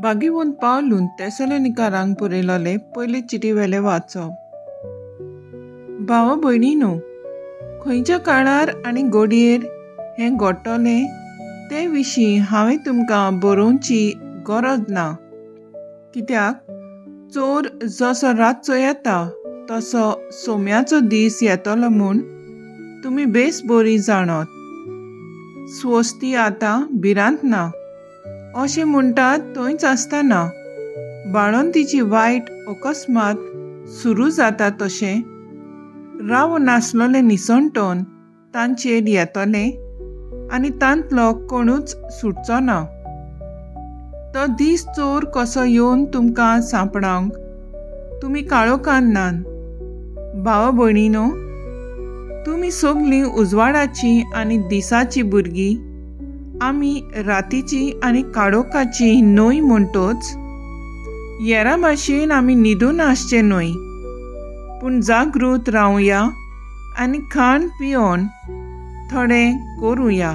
भाग्यवंत पावलून तेसलोनिकारांक बरयलोले पयले चिटी वेले वाचप. भावा भयणीनो, खंयच्या काळार आनी घडयेर हें घडटलें ते विशीं हांवें तुमकां बरोवची गरज ना, कित्याक चोर जसो रातचो येता तसो सोम्याचो दीस येतलो म्हूण तुमी बेस बरी जाणत. स्वस्ती आतां भिरांत ना अशें म्हणटात थंयच आसतना बाळंतीची वायट अकस्मात सुरू जाता तशें राव नासलोलें निसणटोन तांचेर येतलें आनी तांतलो कोणूच सुटचो ना. तो दीस चोर कसो येवन तुमकां सांपडावंक तुमी काळोखान नान. भावा भयणीनो, तुमी सगलीं उजवाडाची आनी दिसाची भुरगीं, आमी रातीची आनी काळोखाची न्हय म्हणटोच येरा भाशेन आमी न्हिदून आसचें न्हय, पूण जागृत रावया आनी खाण पिवन थोडें करुया,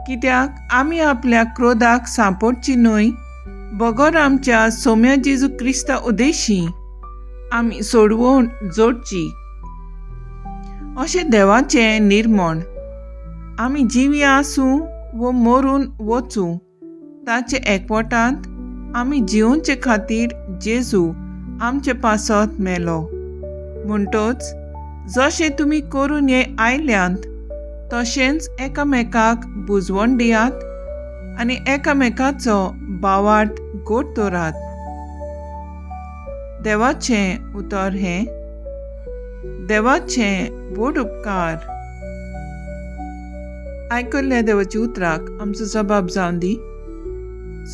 कित्याक आमी आपल्या क्रोधाक सांपडची न्हय, बगर आमच्या सोम्या जेजू क्रिस्ता उदेशी आमी सोडवण जोडची अशें देवाचें निर्मण. आमी जिवी आसूं वो मरून वचूं, ताचे एकवटांत आमी जिवचे खातीर जेजू आमचे पासत मेलो. म्हणटोच जशें तुमी करून हे आयल्यांत तशेंच एकामेकाक बुजवण दियात आनी एकामेकाचो भावार्थ गोड दवरात. देवाचें उतर हें. देवाचें व्हड उपकार. आयकल्ल्या देवाच्या उतराक आमचो जबाब जावन दी.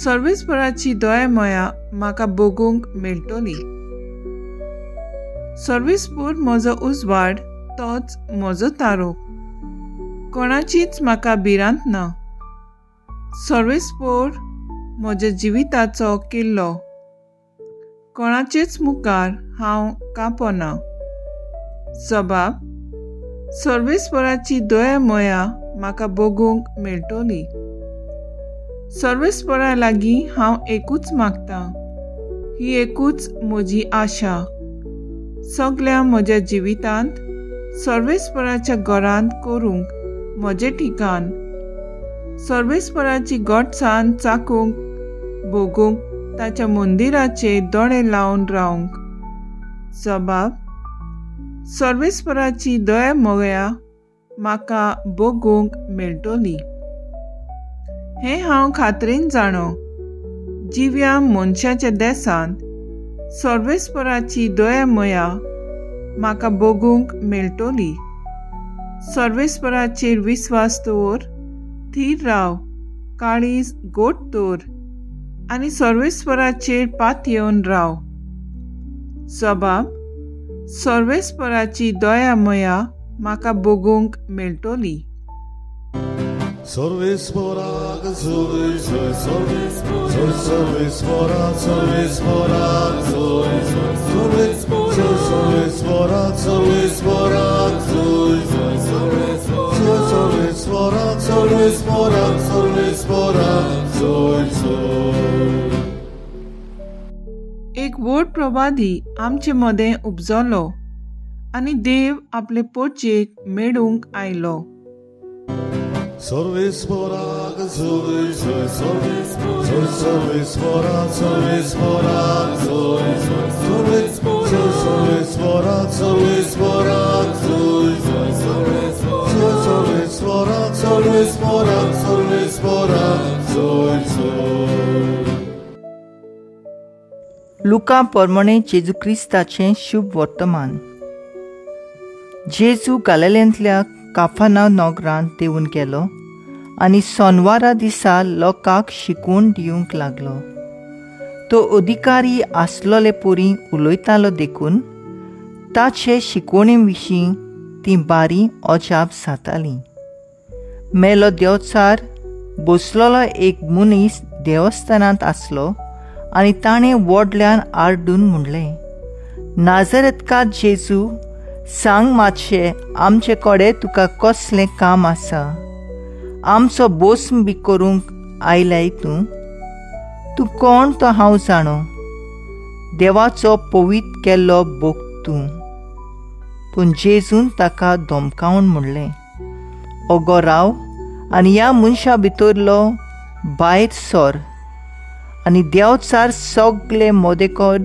सर्वेस्पराची दया मया म्हाका भोगूंक मेळटली. सर्वेस्पर म्हजो उजवाड, तोच म्हजो तारोक, कोणाचीच म्हाका भिरांत ना. सर्वेस्पर म्हज्या जिविताचो किल्लो, कोणाचेच मुखार हांव कांपना. जबाब: सर्वेस्पराची दया मया म्हाका भोगूंक मेळटली. सर्वेस्परा लागीं हांव एकूच मागतां, ही एकूच म्हजी आशा. सगल्या म्हज्या जिवितांत सर्वेस्पराच्या घरांत करूंक म्हजें ठिकाण, सर्वेस्पराची गोडसाण चाकूंक भोगूंक ताच्या मंदिराचे दोळे लावन रावंक. जबाब: सर्वेस्पराची दया मया म्हाका भोगूंक मेळटली. हें हांव खात्रीन जाणो, जिव्या मनशाच्या देसांत सर्वेस्पराची दया मया म्हाका भोगूंक मेळटली. सर्वेस्पराचेर विस्वास दवर, थीर राव, काळीज गोड दवर आनी सर्वेस्पराचेर पातयेवन राव. जबाब: सर्वेस्पराची दया मया म्हाका भोगूंक मेळटली. सर्वेस्पराक जोय जोय, सर्वेस्पराक सर्वेस्पराक जोय जोय, सर्वेस्पराक सर्वेस्पराक जोय जोय, सर्वेस्पराक सर्वेस्पराक सर्वेस्पराक जोय जोय. एक व्हड प्रवादी आमचे मदें उपजलो आनी देव आपले पोचेक मेळूंक आयलो. सर्वेस्पराक जोय जोय, सर्वेस्पराक सर्वेस्पराक जोय जोय, सर्वेस्पराक सर्वेस्पराक जोय जोय, सर्वेस्पराक सर्वेस्पराक सर्वेस्पराक जोय जोय. लुका प्रमाणे जेजू क्रिस्ताचें शुभ वर्तमान. जेजू गालिलेंतल्या काफानाव नगरांत देंवून गेलो आनी सोनवारा दिसा लोकांक शिकवण दिवंक लागलो. तो अधिकारी आसलोले परी उलयतालो देखून ताचे शिकवणे विशीं ती बारी अजाप जाताली. मेलो देवचार बसलोलो एक मनीस देवस्थानांत आसलो आनी ताणें व्हडल्यान आरडून म्हणलें, नाजरेतका जेजू, सांग मातशें आमचे कडेन तुका कसलें काम आसा? आमचो बोस्म बी करूंक आयलाय तूं? तूं कोण तो हांव जाणो, देवाचो पवित्र केल्लो बोक तूं। पूण जेजून ताका धमकावन म्हणलें, ओगो राव आनी ह्या मनशा भितरलो भायर सर। आनी देंवचार सगळे मोदेकोड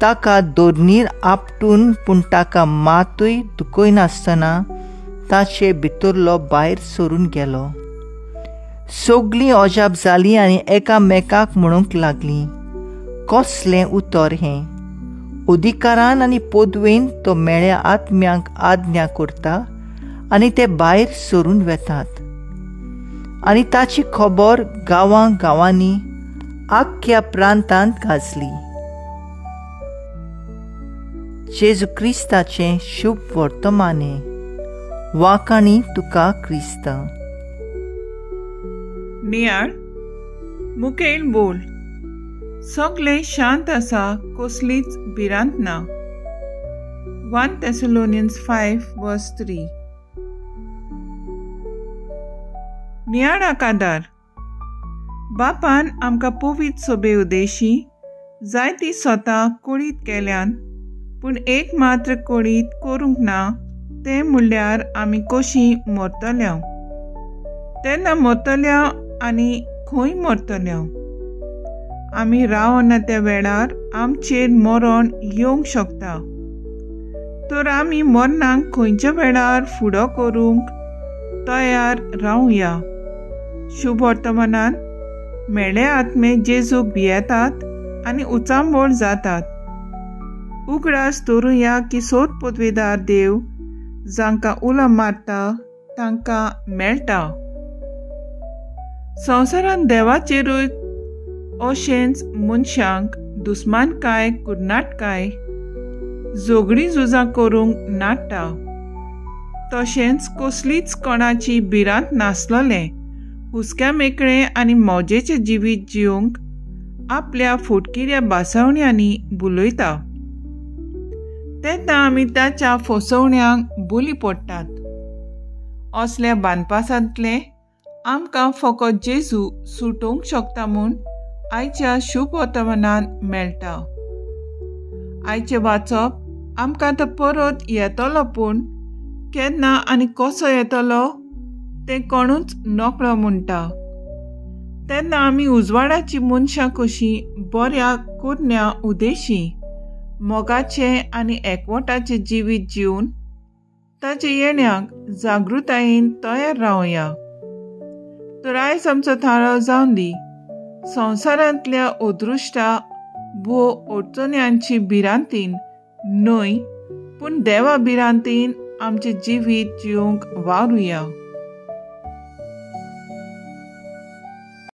ताका दोरणीर आपटून पूण ताका मातूय दुखयनासतना ताचे भितरलो भायर सरून गेलो। सगळीं अजाप जालीं आनी एकामेकाक म्हणूंक लागलीं, कसलें उतर हें? अधिकारान आनी पदवेन तो मेळ्या आत्म्यांक आज्ञा करता आनी ते भायर सरून वेतात। आनी ताची खबर गांवां गांवांनी आख्ख्या प्रांतांत गाजली। जेजू क्रिस्ताचें शुभ वर्तमान हें। वाखाणी तुका क्रिस्त। नियाळ मुखेल बोल, सगळें शांत आसा, कसलीच भिरांत ना। 1 Thessalonians 5:3। नियाळ आकादार बापान आमकां पवित्र सोबे उदेशी जायती स्वता कळीत केल्यान, पूण एक मात्र कळीत करूंक ना, तें म्हणल्यार आमी कशीं मरतल्या, तेन्ना मरतल्या आनी खंय मरतल्या। आमी रावना त्या वेळार आमचेर मरण येवंक शकता, तर आमी मरणाक खंयच्या वेळार फुडो करूंक तयार रावया। शुभ वर्तमानान मेळे आत्मे जेजूक भियेतात आनी उचांबळ जातात। उगडास दवरुया की सोद पदवेदार देव जांकां उलो मारता तांकां मेळटा। संवसारांत देवाचेरूय अशेंच मनशांक दुस्मानकाय कुर्नाटकाय झगडीं झुजां करूंक नाडटा, तशेंच कसलीच कोणाची भिरांत नासलेलें हुस्क्या मेकळें आनी मौजेचें जिवीत जिवंक आपल्या फुटकिऱ्या भासावण्यांनी बुलयता। तेन्ना आमी ताच्या फसवण्यांक बोली पडटात। असल्या बांदपासांतलें आमकां फकत जेजू सुटोवंक शकता म्हूण आयच्या शुभ वर्तमानान मेळटा। आयचें वाचप आमकां तो परत येतलो, पूण केन्ना आनी कसो येतलो तें कोणूच नकळो म्हणटा। तेन्ना आमी उजवाडाची मनशां कशीं बऱ्या करण्या उदेशी मोगाचें आनी एकवटाचें जिवीत जिवन ताचे येण्याक जागृतायेन तयार रावया। तर आयज आमचो थाराव जावन दी, संवसारांतल्या अदृश्टा भोव अडचण्यांची भिरांतीन न्हय, पूण देवा भिरांतीन आमचें जिवीत जिवंक वावरुया।